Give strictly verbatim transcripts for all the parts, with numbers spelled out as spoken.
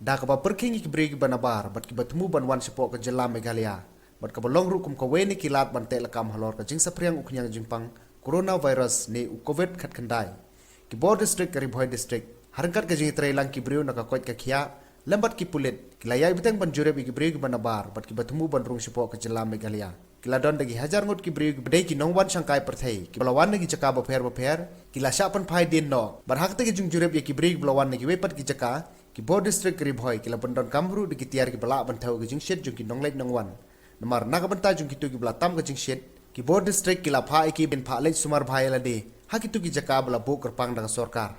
Da kaba pyrkhing ïa ki briew kiba nabar bad kiba thmu ban wan shapoh ka jylla Meghalaya, bad kaba long ruh kum kawei na ki lad ban teh lakam halor ka jingsaphriang u khñiang jingpang coronavirus ne u Covid khatkhyndai, ki bor district ka Ri Bhoi District, ha ryngkat ka jingïatreilang ki briew na ka koit ka khiah lem bad ki pulit, ki la ïai bteng ban jurip ïa ki briew kiba nabar bad kiba thmu ban rung shapoh ka jylla Meghalaya. Ki la don da ki hajar ngut ki briew kiba dei ki nongwan shangkai pyrthei kiba la wan na ki jaka bapher bapher, ki la shah pynphai dien noh. Bad ha kata ka jingjurip ïa ki briew kiba la wan na kiwei pat ki jaka, ki bor district ka Ri Bhoi ki la pyndonkam ruh da ki tiar kiba lah ban thew ka jingshit jong ki nongleit nongwan. Namar na ka bynta jong kito kiba la tam ka jingshit, ki bor district ki la phah ïa ki ban phah leit sumar bha ïa lade ha kito ki jaka ba la buh kyrpang da ka sorkar.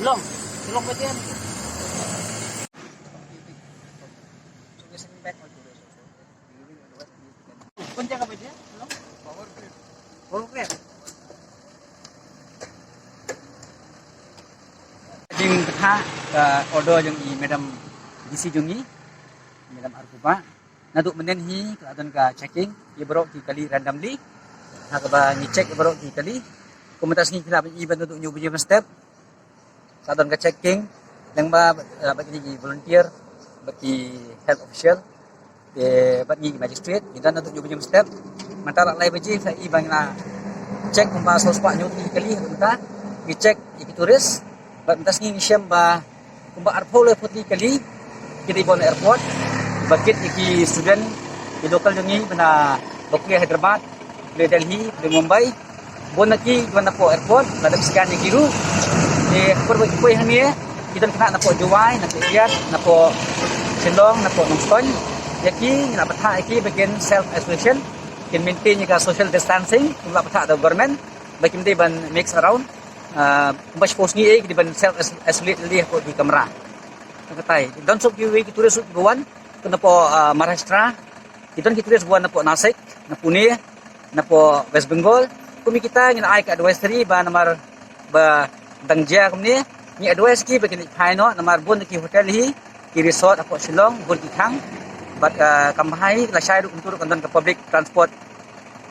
Long, long ba dia. Kau jangan apa dia? Long. Power grid. Jingpynbha ka order jong i Madam D C jong i, Madam Arkuba. Naduh mynnin hi ka la don ka checking ïa baroh ki kali randomly. Ha kaba ngi check ïa baroh ki kali. Kumta sngi ki la ban i ban naduh hynñiew baje mynstep. Sa don ka checking lyngba, eh, bad kine ki volunteer, bad ki health official, te bad ngi ki magistrate, ngi don naduh hynñiew baje mynstep. Mynta la lai baje sa i ba ngi la check kumba saw spah hynñiew tylli ki kali, mynta ngi check ïa ki tourist. Bad mynta sngi ngi shem ba kumba arphew laiphew tylli ki kali ki dei ban wan airport, ba kit ïa ki student, ki local jong ngi ba na, ba poi Hyderabad, poi Delhi, poi Mumbai. Bun na ki ki wan napoh airport, la dep scan ïa ki ruh. Te ha por ba ki poi hangne, ki don khynnah napoh Jowai, napoh Ïeid, napoh Shillong, napoh Nongstoiñ. Ïa ki ngi la bthah ïa ki ba kin self isolation, kin maintain ïa ka social distancing, kum la bthah da government, ba kim dei ban mix around. Ah, kumba shiphew sngi ei ki dei ban self is-, isolate lade hapoh ki kamra. Tang katai. Don shuh kiwei ki tourist ruh kiba wan, ki napoh, ah, Maharashtra. Ki don ki tourist ba wan napoh Nasik, na Pune, napoh West Bengal. Kum ïa kita ngin ai ka advisory ba namar ba dang jia kumne, ngi advise ki ba kin leit phai noh, namar bun ki hotel hi, ki resort hapoh Shillong, bun ki khang. Bad, ah, kam bha hi, lashai ruh kumtu ruh kan don ka public transport,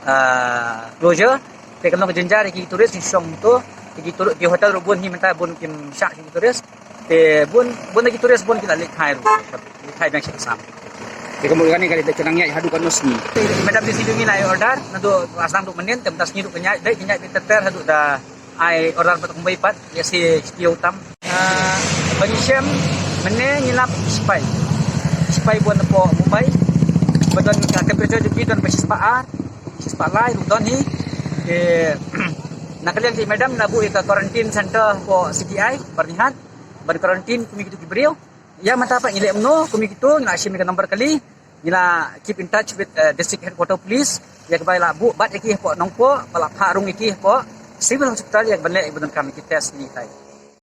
ah, closure. Te kan long ka jynjar ïa ki tourist ki shong to, ki tour-, ki hotel ruh bun hi mynta bun kim shah ki tourist. Te bun, bun na ki tourist bun ki la leit phai ruh. Leit phai biang sha Assam. Te ka mut kane ka leit ka nang ïaid haduh katno sngi. Madam D C jong ngi la ai order, naduh ka sdang duh mynnin, te mynta sngi ruh kan ïaid, dei kan ïaid beit ter ter haduh da ai order pat kumba pat, ïa shi shtiew tam. Ah, ba ngi shem, mynne ngi lap shipai. Shipai ba wan napoh Mumbai. Ba don ka temperature jong ki don ba shispah ar, shispah lai ruh don hi. Te na ka liang jong i madam la buh ïa ka quarantine center hapoh C T I Byrnihat. Ban quarantine kum ïa kito ki briew. Ïa mynta pat ngi leh kumno, kum ïa kito ngi la shim ïa ka number kali. Ngi la keep in touch with, uh, district headquarter police. Ïa kaba la buh bad ïa ki hapoh Nongpoh, ba la phah rung ïa ki hapoh civil hospital ïa ka ban leh ïa ka ban donkam ïa ki test ngi tai.